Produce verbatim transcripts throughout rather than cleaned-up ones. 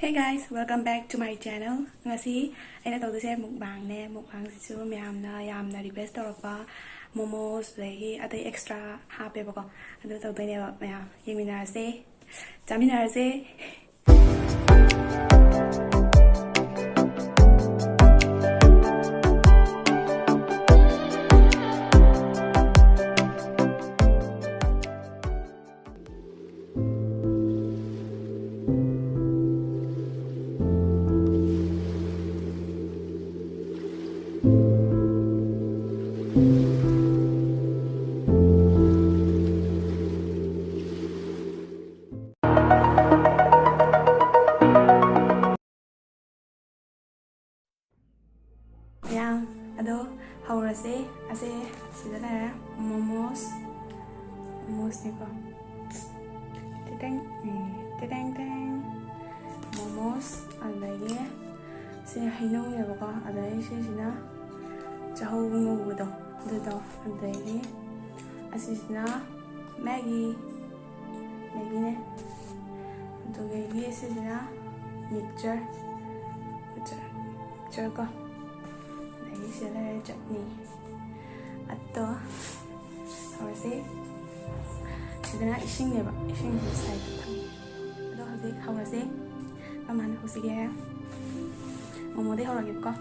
Hey guys, welcome back to my channel. ꯉꯁꯤ ꯑꯩꯅ ꯇꯧꯗꯣꯏꯁꯦ mukbangꯅꯦ꯫ Mukbangꯁꯤꯁꯨ ꯃꯌꯥꯝꯅ ꯌꯥꯝꯅ request ꯇꯧꯔꯛꯄ momos ꯑꯗꯒꯤ ꯑꯇꯩ extra ꯍꯥꯞꯄꯦꯕꯀꯣ꯫ ꯑꯗꯨ ꯇꯧꯗꯣꯏꯅꯦꯕ꯫ ꯃꯌꯥꯝ ꯌꯦꯡꯃꯤꯟꯅꯔꯁꯦ, ꯆꯥꯃꯤꯟꯅꯔꯁꯦ꯫ ꯃꯌꯥꯝ, ꯑꯗꯣ ꯍꯧꯔꯁꯦ꯫ ꯑꯁꯦ ꯁꯤꯗ ꯂꯩꯔꯦ, momos, momosꯅꯤꯀꯣ꯫ ꯇꯦꯇꯦꯡ, ꯎꯝ, ꯇꯦꯇꯦꯡ ꯇꯦꯡ꯫ Momos, ꯑꯗꯒꯤ ꯁꯤ ꯍꯩꯅꯧꯅꯦꯕꯀꯣ, ꯑꯗꯒꯤ ꯁꯤꯁꯤꯅ ꯆꯍꯧ ꯉꯧꯕꯗꯣ, ꯑꯗꯨꯗꯣ, ꯑꯗꯒꯤ ꯑꯁꯤꯁꯤꯅ Maggi, Maggiꯅꯦ꯫ ꯑꯗꯨꯗꯒꯤ ꯁꯤꯁꯤꯅ mixture, mixture, mixture ꯀꯣ꯫ ꯑꯗꯒꯤ ꯁꯤꯗ ꯂꯩꯔꯦ ꯆꯠꯅꯤ꯫ ꯑꯗꯣ ꯍꯧꯔꯁꯤ꯫ ꯁꯤꯗꯅ ꯏꯁꯤꯡꯅꯦꯕ, ꯏꯁꯤꯡꯁꯤ side ꯊꯝꯃꯦ꯫ ꯑꯗꯣ ꯍꯧꯖꯤꯛ ꯍꯧꯔꯁꯤ꯫ ꯀꯃꯥꯏꯅ ꯍꯧꯁꯤꯒꯦ? Momoꯗꯩ ꯍꯧꯔꯒꯦꯕꯀꯣ꯫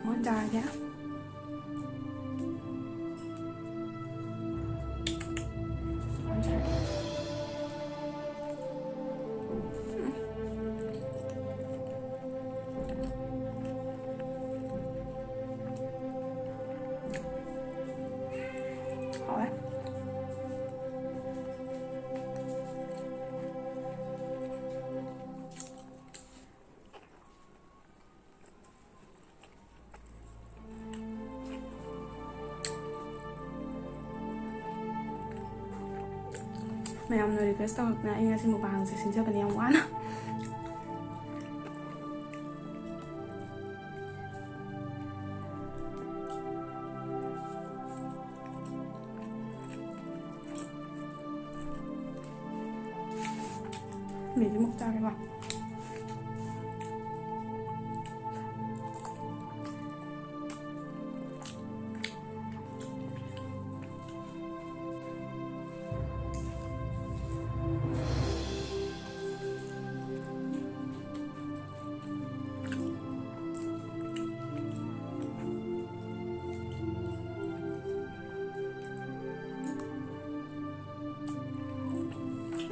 Momo ꯆꯥꯔꯒꯦ꯫ ꯍꯥꯎꯋꯦ꯫ ꯃꯌꯥꯝꯅ request ꯇꯧꯔꯛꯇꯅ ꯑꯩ ꯉꯁꯤ mukbangꯁꯦ ꯁꯤꯟꯖꯕꯅꯦ ꯌꯥꯝ ꯋꯥꯅ꯫ ꯃꯦꯒꯤ ꯃꯨꯛ ꯆꯥꯒꯦꯀꯣ꯫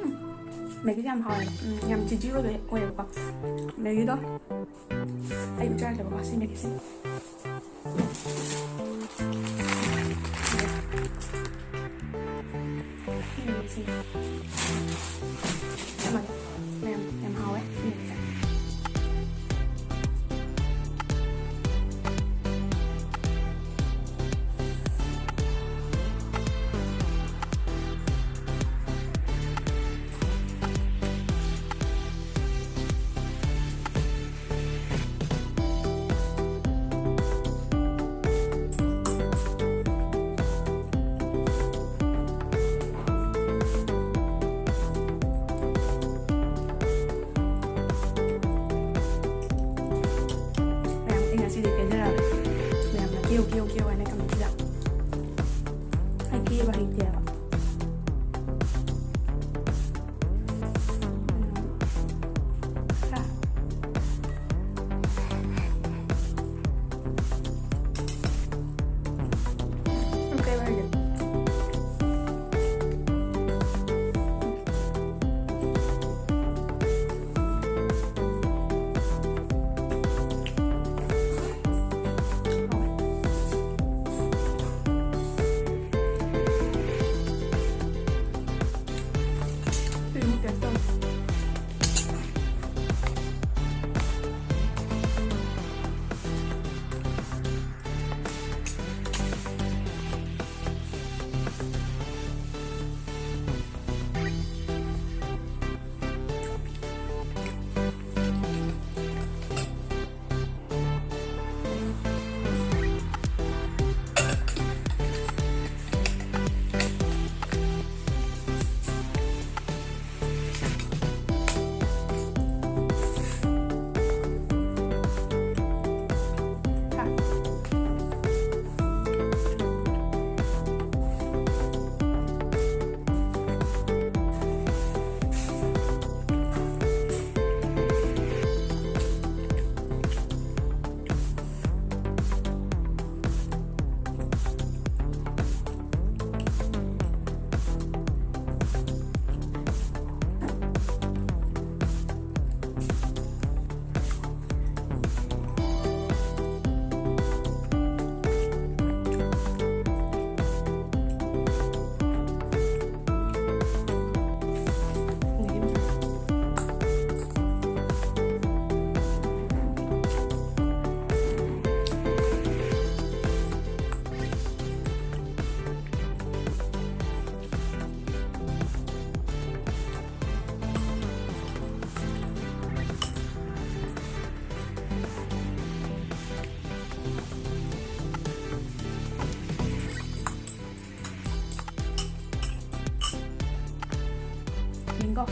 ꯎꯝ, ꯃꯦꯒꯤꯁꯦ ꯌꯥꯝ ꯍꯥꯎꯋꯦ꯫ ꯎꯝ, ꯌꯥꯝ ꯆꯤꯖꯤ ꯑꯣꯏꯕ ꯑꯣꯏꯌꯦꯕꯀꯣ ꯃꯦꯒꯤꯗꯣ꯫ ꯑꯩ ꯆꯥꯗꯕꯀꯣ ꯁꯤ ꯃꯦꯒꯤꯁꯦ꯫ ꯁꯤ ꯃꯦꯒꯤꯁꯦ ꯌꯥꯝ ꯍꯥꯎꯋꯦ꯫ ꯁꯤ ꯃꯦꯒꯤꯁꯦ꯫ ꯃꯌꯥꯝ, ꯑꯩ ꯉꯁꯤꯗꯤ ꯀꯦꯖꯔꯛꯑꯒꯦ꯫ ꯃꯌꯥꯝꯅ ꯀꯦꯌꯨ, ꯀꯦꯌꯨ, ꯀꯦꯌꯨ ꯍꯥꯏꯅ ꯀꯃꯦꯟꯁꯤꯗ꯫ ꯑꯩ ꯀꯦꯕ ꯍꯩꯇꯦꯕ꯫ ꯈꯔ꯫ ꯎꯝ, ꯀꯩ ꯑꯣꯏꯔꯒꯦ? ꯀꯣ꯫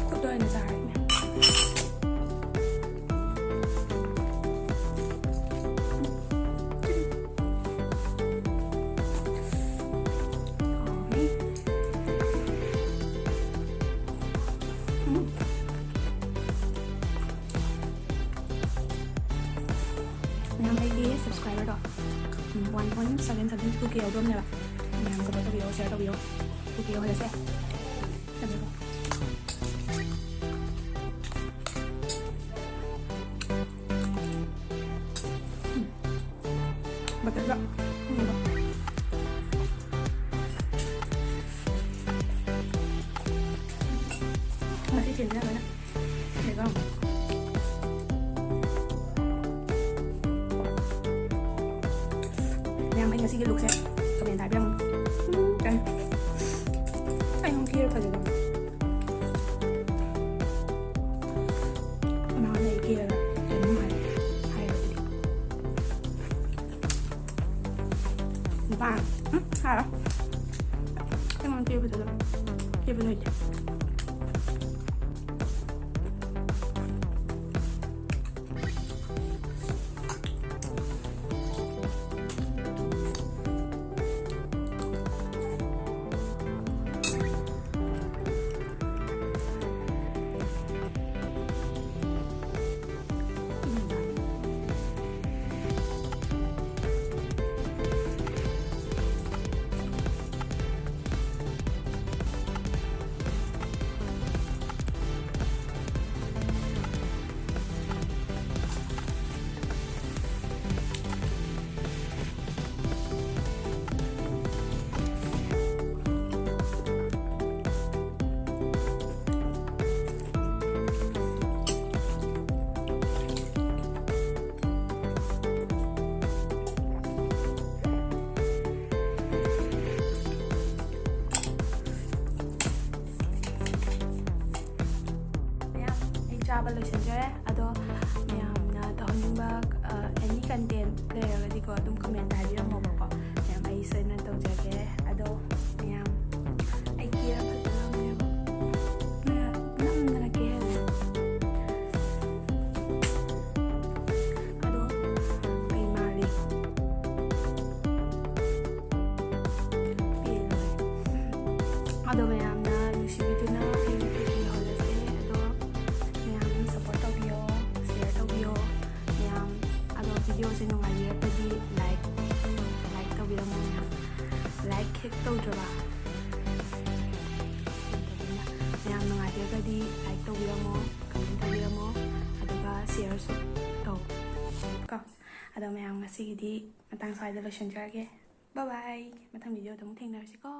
ꯈꯨꯠꯇ ꯑꯣꯏꯅ ꯆꯥꯔꯒꯦ꯫ ꯍꯥꯎꯅꯤ꯫ ꯎꯝ꯫ ꯃꯌꯥꯝ, ꯑꯩꯒꯤ subscriberꯗꯣ, ꯎꯝ, one point seven seven two K ꯌꯧꯗꯣꯔꯝꯅꯦꯕ꯫ ꯃꯌꯥꯝ support ꯇꯧꯕꯤꯌꯣ, share ꯇꯧꯕꯤꯌꯣ꯫ Two K ꯌꯧꯍꯜꯂꯁꯦ꯫ ꯊꯝꯃꯦꯀꯣ꯫ ꯎꯝ꯫ Butterꯒ꯫ ꯎꯝ꯫ ꯉꯁꯤ ꯊꯦꯡꯅ ꯂꯣꯏꯅ꯫ ꯁꯤꯒ꯫ ꯃꯌꯥꯝ, ꯑꯩ ꯉꯁꯤꯒꯤ lookꯁꯦ comment ꯍꯥꯏꯕꯤꯔꯝꯃꯨ꯫ ꯎꯝ, ꯀꯩ? ꯑꯩ ꯑꯃꯨꯛ ꯀꯦꯔ ꯐꯖꯕ꯫ ꯀꯅꯥ ꯂꯩ ꯀꯦꯔꯒ? ꯀꯩꯅꯣ ꯍꯥꯏ-, ꯍꯥꯏꯔꯗꯤ꯫ ꯅꯨꯄꯥ, ꯎꯝ, ꯍꯥꯏꯔꯣ꯫ ꯑꯩꯉꯣꯟꯗ ꯀꯦꯕꯗꯨꯗ, ꯀꯦꯕꯗꯣ ꯍꯩꯇꯦ꯫ ꯂꯣꯏꯁꯤꯟꯖꯔꯦ꯫ ꯑꯗꯣ ꯃꯌꯥꯝꯅ ꯇꯧꯍꯟꯅꯤꯡꯕ ꯑꯦꯅꯤ ꯀꯟꯇꯦꯟ ꯂꯩꯔꯒꯗꯤꯀꯣ, ꯑꯗꯨꯝ ꯀꯃꯦꯟꯇ ꯍꯥꯏꯕꯤꯔꯝꯃꯣꯕꯀꯣ꯫ ꯃꯌꯥꯝ ꯑꯩ ꯁꯣꯏꯗꯅ ꯇꯧꯖꯒꯦ꯫ ꯑꯗꯣ ꯃꯌꯥꯝ ꯑꯩ ꯀꯦꯔ ꯐꯖꯅꯕꯅꯦꯕ꯫ ꯃꯌꯥꯝ ꯅꯝꯗꯅ ꯀꯦꯍꯜꯂꯦ꯫ ꯑꯗꯣ ꯀꯩ ꯃꯥꯜꯂꯤ? ꯄꯦꯜꯂꯣꯏ꯫ ꯑꯗꯣ ꯃꯌꯥꯝꯅ ꯅꯨꯡꯁꯤꯕꯤꯗꯨꯅ ꯑꯩꯒꯤ video ꯌꯧꯍꯜꯂꯁꯦ꯫ ꯑꯗꯣ ꯃꯌꯥꯝ ꯑꯗꯨꯝ support ꯇꯧꯕꯤꯌꯣ, share ꯇꯧꯕꯤꯌꯣ ꯃꯌꯥꯝ꯫ ꯑꯗꯣ videoꯁꯦ ꯅꯨꯡꯉꯥꯏꯕꯤꯔꯒꯗꯤ like, like ꯇꯧꯕꯤꯔꯝꯃꯣ ꯃꯌꯥꯝ꯫ Like ꯍꯦꯛ ꯇꯧꯗ꯭ꯔꯕ? ꯃꯌꯥꯝ ꯅꯨꯡꯉꯥꯏꯕꯤꯔꯒꯗꯤ like ꯇꯧꯕꯤꯔꯝꯃꯣ, comment ꯇꯧꯕꯤꯔꯝꯃꯣ, ꯑꯗꯨꯒ shareꯁꯨ ꯇꯧ ꯀꯣ꯫ ꯑꯗꯣ ꯃꯌꯥꯝ ꯉꯁꯤꯒꯤꯗꯤ ꯃꯇꯥꯡ ꯁ꯭ꯋꯥꯏꯗ ꯂꯣꯏꯁꯤꯟꯖꯔꯒꯦ꯫ Bye bye꯫ ꯃꯊꯪ videoꯗ ꯑꯃꯨꯛ ꯊꯦꯡꯅꯔꯁꯤꯀꯣ꯫